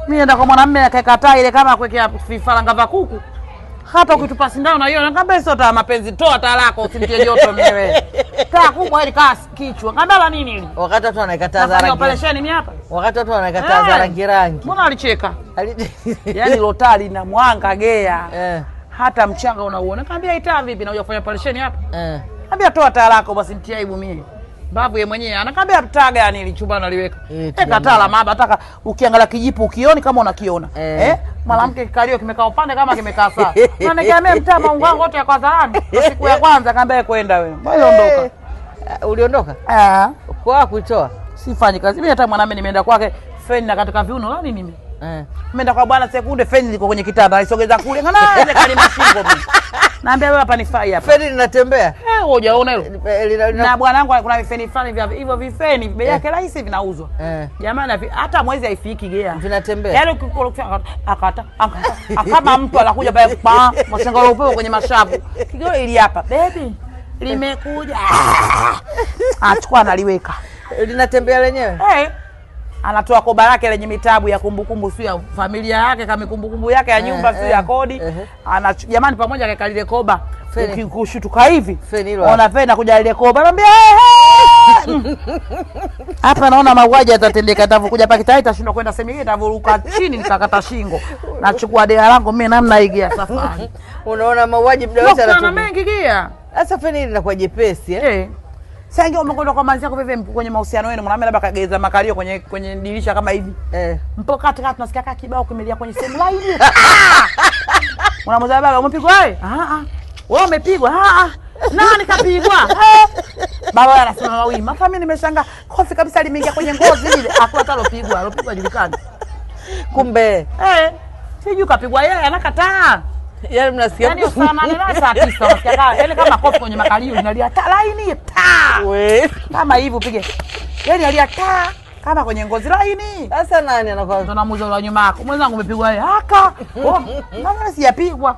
Mimi naenda kwa mwanamume akakataa ile kama kuwekea vifaranga vya kuku. Hata ukitupa sindano na hiyo nakwambia sio taa mapenzi, toa taa lako usimtie joto mwenyewe. Taa kubwa ile kaa kichwa. Ngambia la nini hili? Wakati watu wanaikataa za Nafanya rangi. operation mimi hapa. Wakati watu wanaikataa za Eh. rangi rangi. Mbona alicheka? Yaani lotali na mwanga gea. Hata mchanga unauona. Kaambia itaa vipi na uja kufanya operation hapa? Kaambia toa taa lako basi nitie aibu mimi. Mbavu yeye mwenyewe anakwambia taa gani ile chumba analiweka. Jamani. Taa la maba hata ukiangalia kijipu ukioni kama unakiona. Mwanamke kikalio kimekaa upande kama kimekaa sawa. Na nikamwambia mtaa maungo wangu wote yako hadharani. Siku ya kwanza kaambia kwenda wewe. Wewe ondoka. Uliondoka? Ah. Kwa kuitoa? Sifanyi kazi. Mimi hata mwanamume nimeenda kwake feni na katika viuno la nini mimi? Nimeenda kwa bwana sekunde feni liko kwenye kitanda naisogeza kule. Ngana ile kalima shingo mimi. Naambia wewe hapa nifai hapa. Feni linatembea. Wewe hujaona hilo? Lina Na bwanangu kuna vifeni fulani vya hivyo vifeni bei yake rahisi vinauzwa. Jamani hata mwezi haifiki gea. Vinatembea. Yaani ukikula akata kama mtu anakuja pale pa mshangao upepo kwenye mashavu. Kigeo ili hapa baby limekuja. Achukua analiweka. Linatembea lenyewe? Anatoa koba lake lenye mitabu ya kumbukumbu sio ya familia yake kama kumbukumbu yake ya nyumba sio ya kodi. Jamani pamoja kaeka lile koba. Feni. Ukikushutuka hivi. Feni hilo. Ona feni nakuja lile koba. Anambia Hapa naona mauaji yatatendeka, atavukuja hapa kitaa itashindwa kwenda sehemu nyingine, itavuruka chini nitakata shingo. Nachukua dea langu mimi namna hii ya safari. Unaona mauaji muda wote Kuna anatumia. mengi gia. Sasa feni hili linakuwa jepesi Sasa ingia umekwenda kwa manzi yako vipi kwenye mahusiano yenu, mwanamume labda kageza makalio kwenye dirisha kama hivi. Mpo katikati tunasikia kaka kibao kimelia kwenye sehemu laini. Unamuuliza baba umepigwa wewe? Wewe umepigwa? Nani kapigwa? Baba anasimama wima. Sasa mimi nimeshangaa kofi kabisa limeingia kwenye ngozi ile. Hakuna hata alopigwa, alopigwa julikani. Kumbe. Sijui kapigwa yeye anakataa. Yaani mnasikia Yaani saa 8 na saa 9 unasikia kama yaani kama kofi kwenye makalio inalia ta laini ta. We. Kama hivi upige. Yaani alia ta kama kwenye ngozi laini. Sasa nani anakuwa? Ndo namuuliza yule nyuma yako. Mwenzangu umepigwa yeye. Haka. Oh, nani sijapigwa.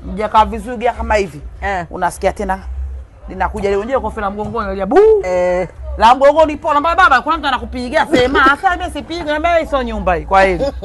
Mjakaa vizuri kama hivi. Unasikia tena linakuja lile unajua kofi la mgongoni lia bu. La mgongoni pona baba kuna mtu anakupiga sema sasa mimi sipigwi na mimi sio nyumba hii kwa hiyo.